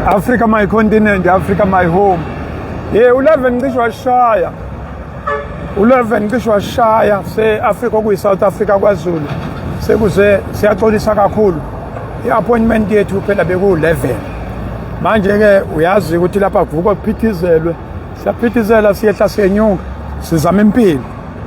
Africa my continent, Africa my home. Ye u11 cishe washaya. U11 cishe washaya se-Africa okuyi South Africa kwaZulu. Sekuze siyaxolisa kakhulu. I-appointment yethu phela beku-11. Manje ke uyazi ukuthi lapha kuvukwa kuphithizelwe. Siyaphithizela siyehla siyenyuka. Sizama impilo.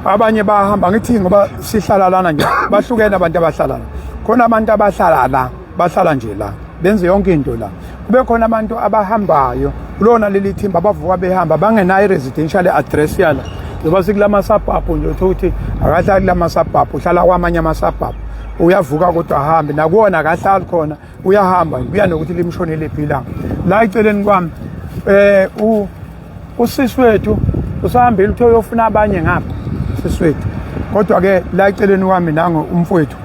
Abanye bahamba ngithi ngoba sihlala lana nje bahlukene abantu abahlala la. Khona abantu abahlala la, bahlala nje la. Benze yonke into la. Kube khona abantu abahambayo kulona leli thimba abavuka behamba bangenayo i-residential address yala. Njengoba sikulama suburb nje uthola ukuthi akahlali kulama suburb, uhlala kwamanye ama suburb. Uyavuka kodwa ahambe nakuwona akahlali khona uyahamba kuya nokuthi limshonele phi ilanga. La eceleni kwami eh usisi wethu usahambile uthe uyofuna abanye ngapha sisi wethu. Kodwa ke la eceleni kwami nango umfowethu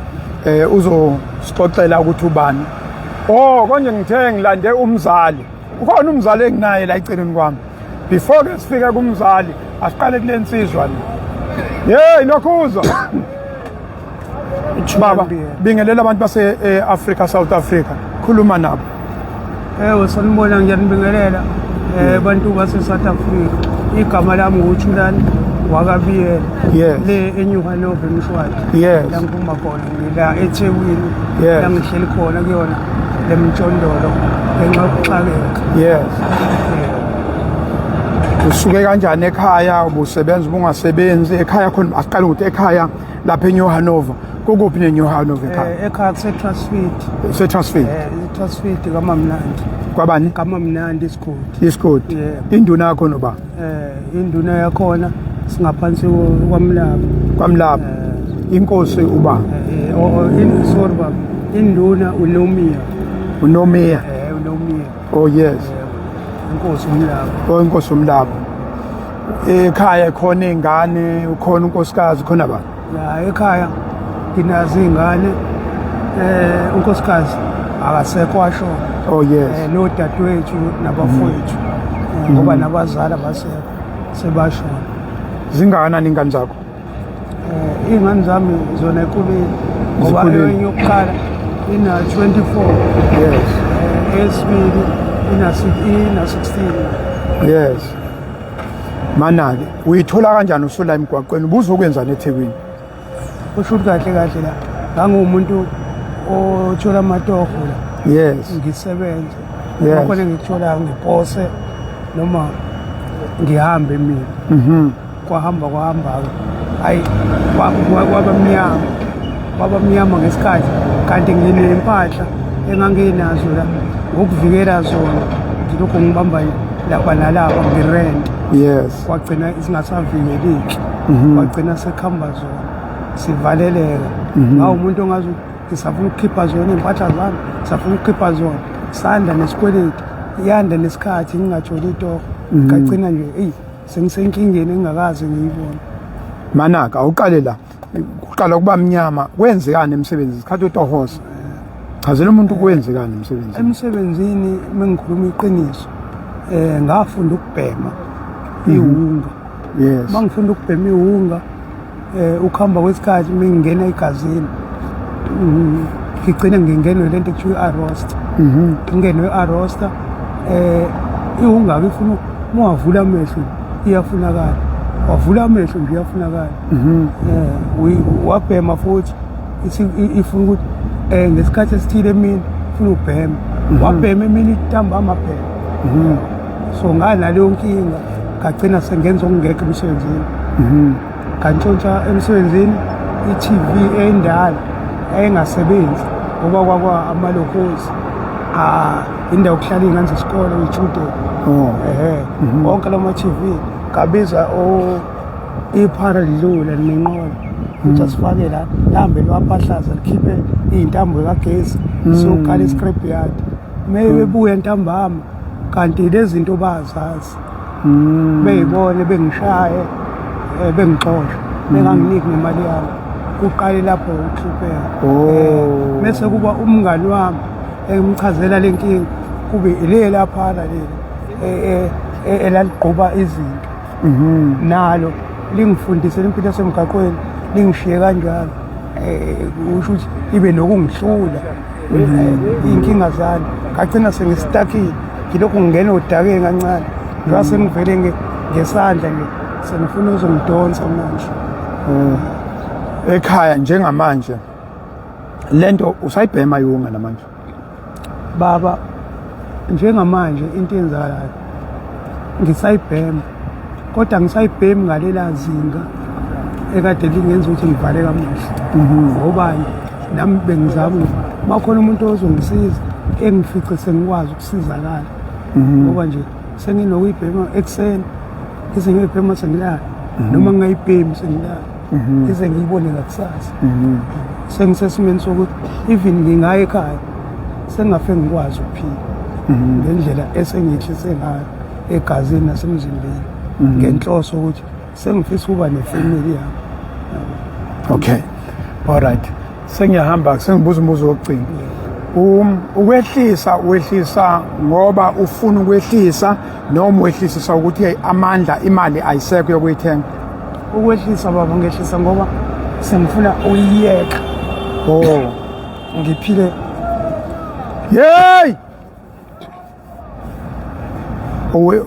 uzosixoxela ukuthi ubani. Oh konje ngithe ngilande umzali. Ukhona umzali enginaye la eceleni kwami. Before ke sifike kumzali asiqale kule nsizwa le. Hey lokhuza. Baba bingelela abantu base Africa South Africa. Khuluma nabo. Ewe sanibona ngiyanibingelela bantu base South Africa. Igama lami nguThulani wakaBiyela. Yes. Le eNew Hanover eMshwathi. Yes. La ngiphuma khona ngila eThekwini. Yes. La ngihleli khona kuyona le mjondolo ngenxa yokuxakeka. Yes. Usuke kanjani ekhaya ubusebenza ubungasebenzi ekhaya khona asiqale ukuthi ekhaya lapha eNew Hanover kukuphi neNew Hanover ekhaya? Ekhaya kuse Trustfield. Se Trustfield. Trustfield kaMamnandi. Kwabani? KaMamnandi isigodi. Isigodi. Yebo. Induna yakho noba? Induna yakhona singaphansi kwaMlaba. KwaMlaba. Inkosi uba? Sorry baba. Induna uNomia. uNomia. uNomia. Oh yes. Inkosi uMlaba. Oh inkosi uMlaba. Ekhaya khona ingane, ukhona unkosikazi, khona ba? Ya ekhaya nginazo ingane unkosikazi akasekho washona. Oh yes. Nodadewethu nabafowethu ngoba nabazali abasekho sebashona. Zingakanani ingane zakho? Iy'ngane zami zona ikhulile ngoba Zikhulile. enye yokuqala ina 24. Yes. Eyesibili ina 16. Yes. Mana-ke uyithola kanjani usula emgwaqweni ubuzokwenzani eThekwini? Kusho ukuthi kahle kahle la ngangumuntu othola amatoho la. Yes. Ngisebenze. Yes. Khona ngikutholayo ngipose noma ngihambe mina. Kwahamba kwahamba-ke hayi kwaba mnyama kwaba mnyama ngesikhathi kanti nginempahla enganginazo la ngokuvikela zona ngilokhu ngibamba lapha nalapha ngirent. Yes. Kwagcina singasavikeleki. Kwagcina sekuhamba zona sivaleleka. Ngawu umuntu ongazi ngisafuna ukukhipha zona iy'mpahla zami, ngisafuna ukukhipha zona sanda nesikweletu yanda nesikhathi ngingatholi itoho. Ngagcina nje eyi sengisenkingeni engingakaze ngiyibone. Manaka awuqale la kuqala kuba mnyama kwenzekani emsebenzini isikhathi utohoza? Chazela umuntu kwenzekani emsebenzini. Emsebenzini mengikhuluma iqiniso ngafunda ukubhema iwunga. Yes. Mangifunda ukubhema iwunga ukuhamba kwesikhathi mengingena egazini ngigcine ngingenwe lento ekuthiwa i-arosta. Ngingenwe i-arosta iwunga ke ifuna ungavula amehlo iyafunakala. Wavula amehlo nje iyafunakala. Wabhema futhi ifuna ukuthi ngesikhathi esithile emini ufuna ubhema. Wabhema emini ntambama bhema. So nganaleyo nkinga ngagcina sengenza okungekho emsebenzini. Ngantshontsha emsebenzini i-TV endala engasebenzi ngoba kwakwa amalokhozi indawo yokuhlala iy'ngane zesikole iy'tshudeni. Oh. Wonke lama TV ngabiza iphara lidlula nenqola ukuthi asifake la lihambe liwaphahlaza likhiphe iy'ntambo kagesi siyokala i-scrap yard. Mebebuya ntambama kanti lezi zinto bazazi. Beyibone bengishaye bengixosha benganginiki nemali yami. Kuqale lapho ukuhlupheka. Oh. Bese kuba umngani wami engimchazela le nkinga kube ile laphana leli elaligquba izinto. Nalo lingifundise impilo yasemgaqweni lingishiye kanjalo. Kusho ukuthi ibe nokungihlula iy'nkinga zami ngagcina sengistakile. Ngilokhu ngingena odakeni kancane njengoba sengivele ngesandla nje, sengifuna uzongidonsa manje. Ekhaya njengamanje lento usayibhema yonga namanje? Baba, njengamanje into eyenzakalayo ngisayibhema, kodwa ngisayibhemi ngalela zinga ekade lingenza ukuthi ngivale kamuhle. Ngobani nami bengizama uma khona umuntu ozongisiza engifice sengikwazi ukusizakala, ngoba nje senginokuyibhema ekuseni, ngize ngiyibhema sengilala, noma ngingayibhemi sengilala, ngize ngiyibone ngakusasa. Sengisesimeni sokuthi even ngingaya ekhaya sengingafe ngikwazi ukuphila ngendlela esengiyehlise ngayo egazini nasemzimbeni, ngenhloso ukuthi sengifisa ukuba nefamily yami. Okay, alright, sengiyahamba, sengibuza umbuzo wokugcina. Ukwehlisa wehlisa ngoba ufuna ukwehlisa, noma wehlisisa ukuthi hey, amandla, imali ayisekho yokuyithenga? Ukwehlisa baba, ngehlisa ngoba sengifuna uyiyeka. Oh. Ngiphile. Yey!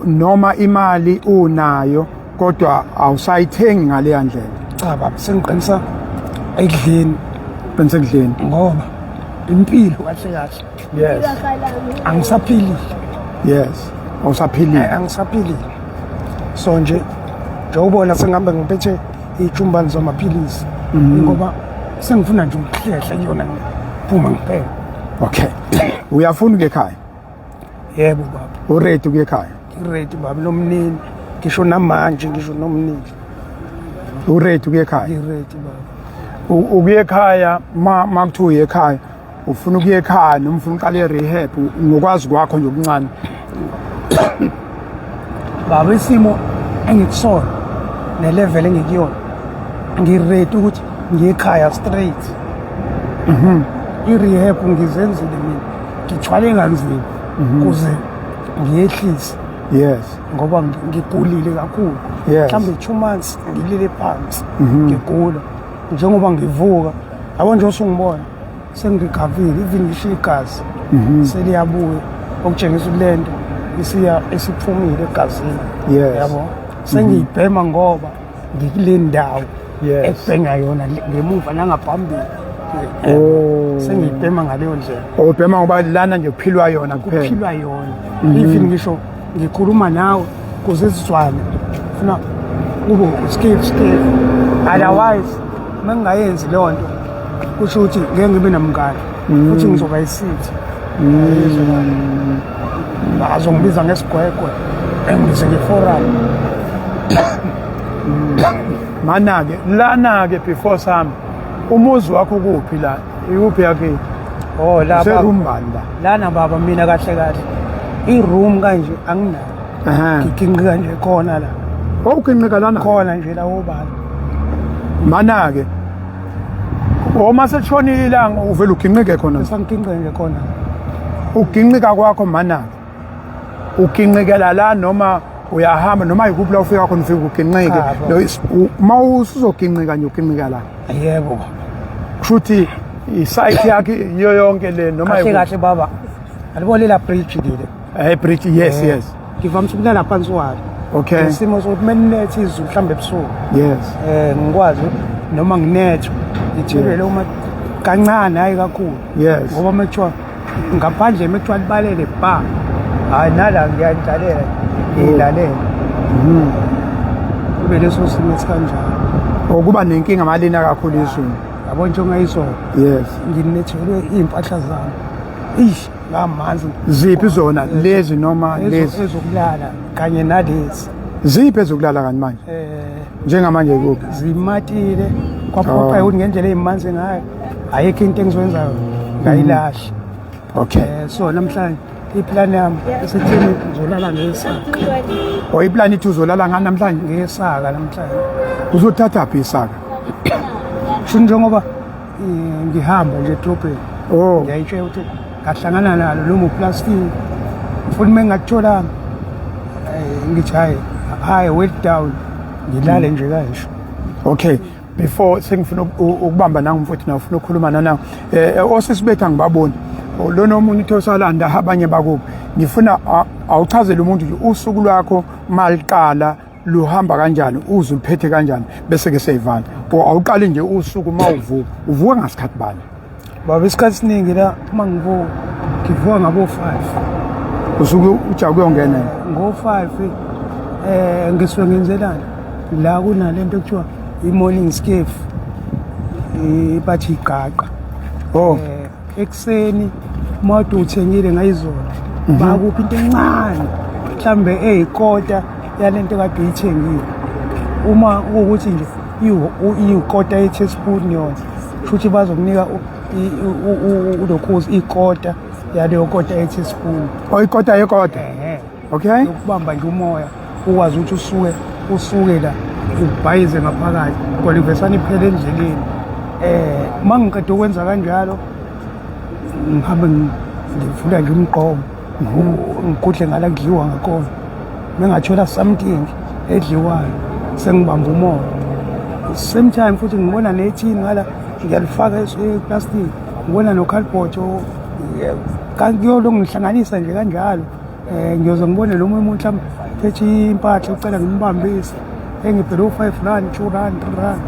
Noma imali unayo kodwa awusayithengi ngaleya ndlela? Cha baba, sengiqinisa ekudleni. Qinisa ekudleni. Ngoba impilo kahle kahle angisaphilile. Yes, awusaphilile. Angisaphilile, so nje njengobona sengihambe ngiphethe iy'jumbane zamaphilisi, ngoba sengifuna nje ukuhlehla kuyona, ngiphuma ngiphela. Okay, uyafuna ukuya ekhaya? Yebo baba. Uready ukuya ekhaya? Ngiready baba, nomnini ngisho namanje, ngisho nomnini. Uready ukuya ekhaya? Ngiready baba. Ukuya ekhaya, ma kuthiwa uye ekhaya, ufuna ukuya ekhaya noma ufuna uqala i-rehab, ngokwazi kwakho nje okuncane? Baba, isimo engikusona nelevel engikuyona, ngiready ukuthi ngiye ekhaya straight. I-rehab ngizenzile mina, ngithwale kanzima kuze ngiyehlise ngoba ngigulile kakhulu. Mhlawumbe 2 months ngilile phansi ngigula. Njengoba ngivuka, yabo nje usungibona sengirikhavile, even ngisho igazi seliyabuya, okutshengisa ukuthi le nto isiya isiphumile egazini. Yabo, sengiyibhema ngoba ngikule ndawo ekubhenywa yona ngemuva nangaphambili. Oh. Sengiyibhema ngaleyo ndlela. Ubhema ngoba lana nje kuphilwa yona kuphela. Kuphilwa yona. Even ngisho ngikhuluma nawe kuze sizwane funa kube skip skip, otherwise uma ngingayenzi leyo nto kusho ukuthi ngeke ngibe namngane futhi ngizoba isithi, bazongibiza ngesigwegwe, engibize ngeforum. Mana-ke lana-ke, before sami, umuzi wakho kuphi la? Ikuphi yakini? Oh, la baba. Useroom bani la? Lana baba, mina kahle kahle i-room kanje anginayo. Ngiginqika nje khona la. Owuginqika lana? Khona nje la obala. Mana-ke, uma sekushonile ilanga uvele uginqike khona? Sanginqike nje khona. Uginqika kwakho mana-ke, uginqikela la noma uyahamba, noma yikuphi la ufika khona ufike uginqike? Cha, baba. Uma usuzoginqika nje, uginqika la? Yebo. Kusho ukuthi isite yakhe iyo yonke le, noma Kahle yikuphi? kahle baba, alibona la bridge lile? Bridge, yes. Ngivamise ukulala phansi kwalo ngesimo sokuthi melinetha izulu mhlawumbe ebusuku, ngikwazi noma nginethwe ngithelele uma kancane, hayi kakhulu, ngoba mekuthiwa ngaphandle, mekuthiwa libalele ba, hayi nala ngiyayidlalela, ngiyilalela, kube leso simo esikanjalo. Okuba nenkinga malina kakhulu izulu. Yabo, njengayizolo nginethelwe iy'mpahla zami, ish, ngamanzi. Ziphi zona, lezi noma lezi? Ezokulala kanye nalezi. Ziphi ezokulala kanti manje? Njengamanje kuphi? Zimatile, kwaphoqa ukuthi ngendlela ey'manzi ngayo ayikho into engizoyenzayo, ngayilahla. So namhlanje iplan yami isithini, ngizolala ngesaka. O, iplan ithi uzolala ngani namhlanje? Ngesaka namhlanje. Uzothatha phi isaka? Sho njengoba ngihamba nje edrobheni, ngiyayitshela ukuthi ngahlangana nalo noma uplastic, futhi uma ngingakutholanga, ngithi hayi hayi, well down, ngilale nje kanje. Okay, before sengifuna ukubamba nangu mfowethu, nawe ufuna ukukhuluma nana osisi bethu, angibaboni. Oh, lona omunye uthe usalanda abanye bakubo. Ngifuna awuchazele umuntu nje usuku lwakho maliqala luhamba kanjani, uze uliphethe kanjani, bese ke seyivala. Or awuqali nje usuku mawuvuka, uvuka ngasikhathi bani? Baba, isikhathi esiningi la uma ngivuka, ngivuka ngabo-5. Usuke ujaha kuyongena. Ngo-5 ngisuke ngenzelani la kunalento ekuthiwa i-morning skiff, bathi igaqa. Oh. Ekuseni uma ude uthengile ngayizolo, bakuphi into encane mhlambe eyikota yalento kade uyithengile. Uma kuwukuthi nje iyikota ye-teaspoon yona, futhi bazokunika ulokhuzi ikota yaleyo kota ye-teaspoon. Oh, ikota yekota. Ehe. Okay. Ukubamba nje umoya, ukwazi ukuthi usuke la ubhayize ngaphakathi kodwa ivesane iphele endleleni. Uma ngiqeda ukwenza kanjalo, ngihambe ngivula nje umgqomo, ngigudle ngala kudliwa ngakhona, mengathola something edliwayo sengibamba umoya. Same time futhi ngibona nethini ngala, ngiyalifaka eplastic, ngibona no-cardboard kuyolo ngihlanganisa nje kanjalo. Ngiyoze ngibone noma umuntu mhlawumbe phethe impahla, ucela ngimbambise, engibhele u-5 rand, 2 rand, 3 rand.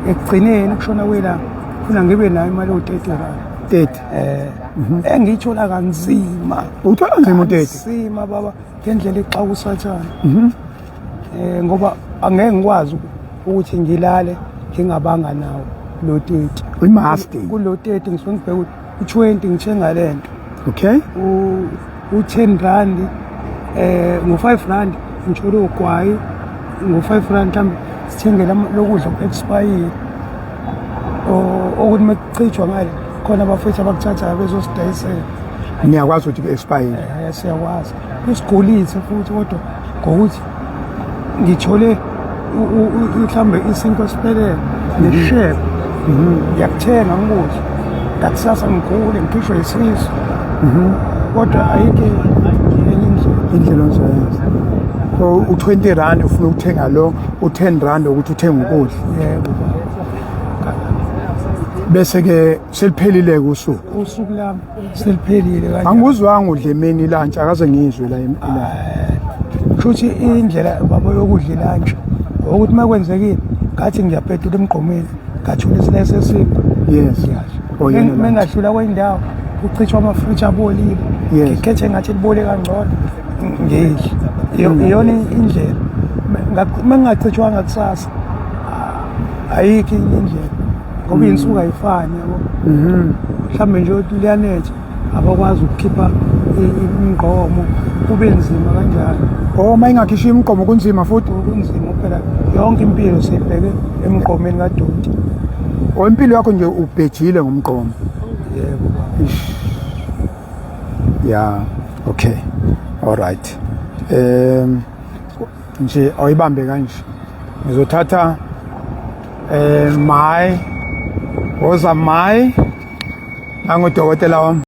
Ekugcineni kushona kwelanga funa ngibe nayo imali ewu-30 rand. 30. Engiyithola kanzima. Uthola nzima u-30? Kanzima baba, ngendlela exaka usathane. Ngoba angeke ngikwazi ukuthi ngilale ngingabanga nawo lo 30. I-must. Kulo 30 ngisuke ngibheke ukuthi u-20 ngithenga lento. Okay. U-10 rand, ngo-5 rand ngithola ugwayi, ngo-5 rand mhlawumbe sithenge lokudla ku-expire, okuthi uma kuchithwa ngale khona abafethu abakuthathayo bezosidayisela. Niyakwazi ukuthi ku-expire? Siyakwazi, usigulise futhi, kodwa ngokuthi ngithole mhlawumbe isinkwa esiphelele nesishebo, ngiyakuthenga ngikudla, ngakusasa ngigule ngikhishwe isisu, kodwa ayikho enye indlela. Indlela ozoyenza. So u-20 rand ufuna ukuthenga lo, u-10 rand ukuthi uthenge ukudla. Yebo. Bese ke seliphelile usuku. Usuku lami seliphelile kanjalo. Angikuzwanga udla emini lunch, akaze ngizwe la la. Kushuthi indlela baba yokudla ilunch ukuthi uma kwenzekile ngathi ngiyapetula emgqomeni, ngathola isilayisi esinkwa. Yes. Oh, yena lunch. Mengadlula kwendawo kuchithwa amafriji abolile, ngikhethe ngathi libole kangcono, ngidle. Iyona indlela. Mengingachithwanga kusasa, ayikho enye indlela, ngoba iy'nsuku ayifani, yabo. Mhlawumbe nje ukuthi liyanetha, abakwazi ukukhipha imigqomo, kube nzima kanjalo. Oh, uma ingakhishwa imigqomo kunzima futhi. Kunzima phela, yonke impilo siyibheke emgqomeni kadoti. Oh, impilo yakho nje ubhejile ngomgqomo. Yebo baba. Yeah, okay. All right. Nje awuyibambe kanje. Ngizothatha my woza my nangudokotela wami.